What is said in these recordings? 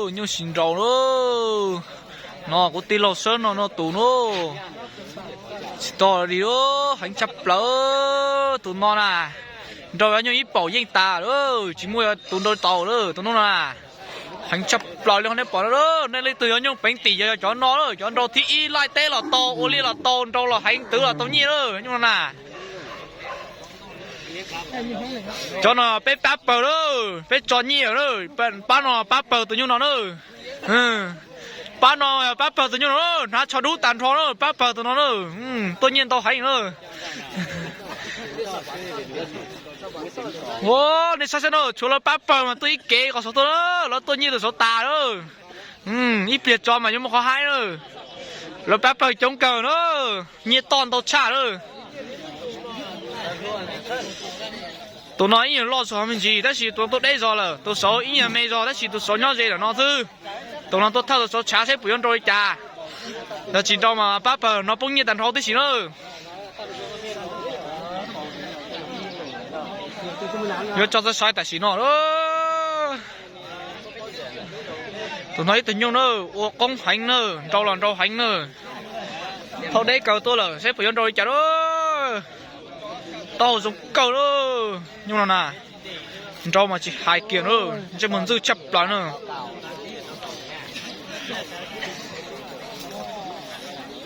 Nyuj sis nraus lawm. No kuv tij laug Sab no no tus no. Tsis tau li, heev tshaj plaws tus no na. Nrau yuav nyuj ib paum yeej tas lawm, tsis muaj tus nrau tau lawm tus no na. Heev tshaj plaws li nej pom no, nej leej twg yuav nyuj peev tim yog cov no lawm, cov nrau thib ib laij teb los tau, ua liaj los tau, nrau los heev twv los tau nyiaj lawm nyuj no na. Cov no peb pab pawg lawm, peb tso nyiaj lawm, pab no pab pawg tus nyuj no na. Pab no pab pawg tus nyuj no, hnav tsho dub tag nrho na, pab pawg tus no na, tuaj nyiaj ntau heev na. Ua, nej saib saib na, tshuav lawv pab pawg mas tuaj ib kev qhov saud tuaj na, lawv tuaj nyiaj tus saud tas lawm. Ib pliag tso mas yuav muaj qhov haib na. Lawv pab pawg coob kawg na, nyiaj toj ntau tshaj lawm. Tus no ib nyuag loj zog me ntsis tab sis tus no tuaj deb zog lawm, tus saud ib nyuag me zog tab sis tus saud nyob ze ntawm no xwb. Tus no tuaj thawj tus saud tshav seb puas yuav nrau li cas. Yog tsis nrau mas pab pawg no poob nyiaj tag nrho tib si na. Yuav tso txawj sai tam sim no. Tus no ib tug nyuj na, ua qoob heev na, nrau los nrau heev na. Thauj deb kawg tuaj lawm seb puas yuav nrau li cas lawm. Taub hau zoo kawg lawm nyuj no na. Nrau mas tsis hais kiag na, ntsej muag ntxwj tshaj plaws na.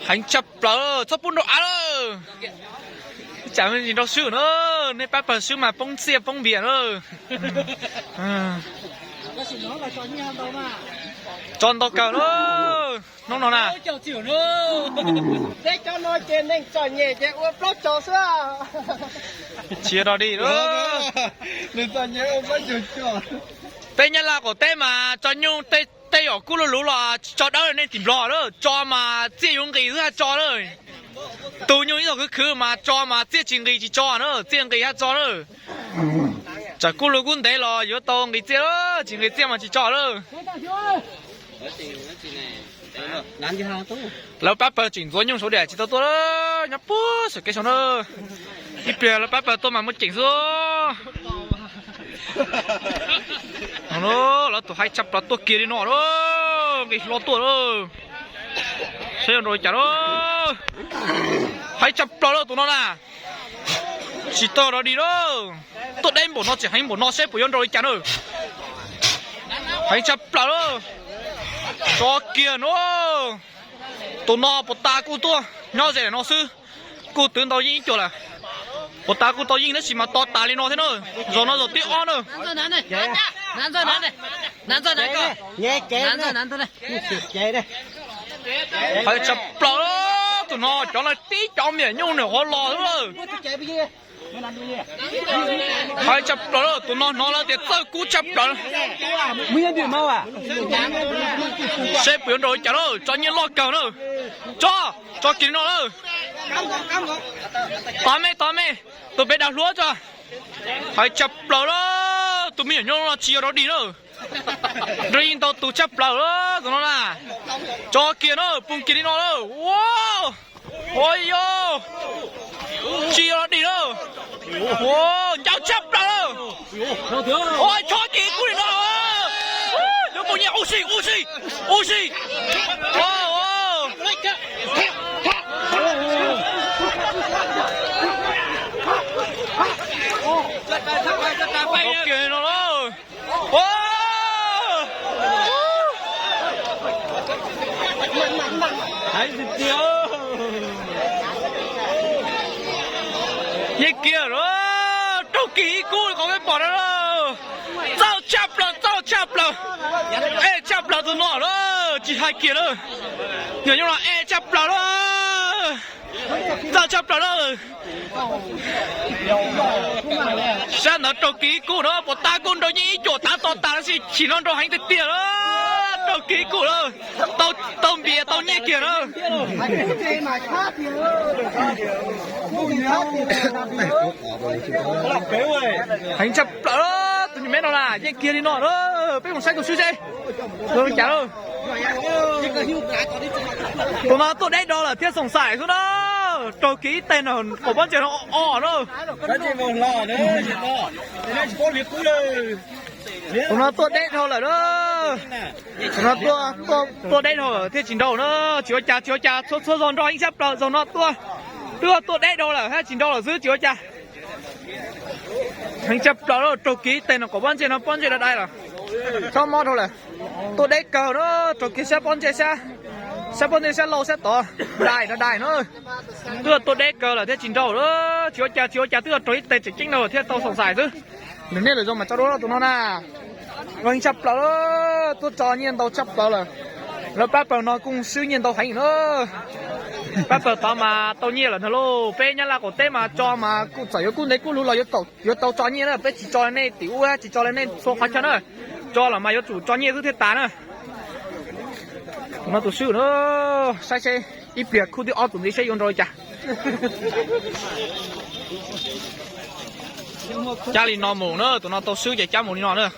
Heev tshaj plaws, txhob pub nrau av lawm. Tsam me ntsis nrau swb na, nej pab pawg swb mas poob txiaj poob npias na. Tso ntau kawg na, hnub no na. Tsis yog dog dig. Peb Nyab Laj qaum teb mas tso nyuj tej yam kub lug luv los tsis tso dawb nej tim Nplog lawm, tso mas txiaj yuav nqis xwb haj tso na. Tus nyuj ib txoj khwv khwv mas tso mas txiaj tsis nqis tsis tso na, txiaj nqis haj tso na. Tsam kub lug kub ntev los yuav tau nqis txiaj, tsis nqis txiaj mas tsis tso lawm. Lawv pab pawg tseem ntxuav nyuj saud diam tsis tau tuaj, nyob puag saum kev saud na. Ib pliag lawv pab pawg tuaj mas muaj ceem xwb. Lawv tus haib tshaj plaws tuaj kiag li no lawm, nqis hlo tuaj lawm. Saib yuav nrau li cas lawm. Haib tshaj plaws lawm tus no na. Tsis tau dog dig lawm. Tuaj deb npaum no tseem heev npaum no seb puas yuav nrau li cas na. Heev tshaj plaws lawm. Tso kiag no. Tus no puas tas kuj tuaj nyob ze no xwb. Kuj twv ntau yeej ib cuag lawm. Puas tas kuj tau yeej tab sis mas to tas li no thiab na. Zaum no zaum tib ob na. Heev tshaj plaws, tus no cov no tib cov me nyuj nws qhuav los xwb lawm. Heev tshaj plaws, tus no hnov lawv tias txawj kub tshaj plaws. Seb puas yuav nrau li cas lawm, tso nyiaj loj kawg na. Tso, tso kiag li no lawm. Tod me, tod me, tus pem dav hluas tso. Heev tshaj plaws lawm, tus me nyuam nyuj no tsis yog dog dig na. Nrau yeej ntau tus tshaj plaws lawm tus no na. Tso kiag na, poob kiag li no lawm. Ua, ua yog, tsis yog dog dig na. Ua, ncau tshaj plaws lawm. Ua, tso kiag kub li no. Yuav poob nyiaj ua si, ua si, ua si. Poob kiag li no lawm. Yeej kiag lawm, raug kiag ib kub li qhov peb pom no lawm. Txawj tshaj plaws, txawj tshaj plaws. Ej tshaj plaws tus no lawm, tsis hais kiag lawm. Nyuam nyuj no ej tshaj plaws lawm. Txawj tshaj plaws lawm. Sab ntawd raug kiag ib kub na, puas tas kuj nrau yeej ib cuam tav to tas lawm, sim no nrau heev tiag tiag lawm. Raug kiag ib kub lawm. Tau npias tau nyiaj kiag lawm. Heev tshaj plaws, tus nyuam me no na yeej kiag li no lawm, peb mus saib tus swb seb zoo li cas lawm. Tus no tuaj deb dhau lawm thiaj xoom xaim xwb na. Raug kiag ib teg no, qaum pob ntseg no o no. Tus no tuaj deb dhau lawm na. Tus no tuaj deb dhau lawm thiaj tsis nrau na, tsis ua cas tsis ua cas, txhua txhua zaug nrau heev tshaj plaws, zaug no tuaj, twb tuaj deb dhau lawm thiaj tsis nrau lawm xwb, tsis ua cas. Heev tshaj plaws, raug kiag ib teg no kom pob ntseg no pob ntseg dai dai lawm, txhob mob dhau lawm. Tuaj deb kawg na, raug kiag sab pob ntseg, sab pob ntseg sab laug sab tod, dai dai dai na. Twb tuaj deb kawg lawm thiaj tsis nrau, tsis ua cas tsis ua cas, twb raug ib teg tseem ceeb no thiaj tau xoom xais xwb. Nws nej lawm zoo mas tso dua tus no na. Heev tshaj plaws, tuaj tso nyiaj ntau tshaj plaws lawm. Lawv pab pawg no kuj swb nyiaj ntau heev na. Pab pawg tod mas tau nyiaj lawm ntag lauj, peb Nyab Laj qaum teb mas tso mas kuj txawm yuav kub ntev kub luv los yuav tau tso nyiaj na, peb tsis tso li nej tim ub, tsis tso li nej txhua qhov chaw na. Tso los mas yuav tsum tso nyiaj xwb thiaj tas na. Tus no tus swb na, saib seb ib pliag khub thib ob tus ntxiv seb yuav nrau li cas. Cab li no mus na, tus no tau swb ces cab mus li no na.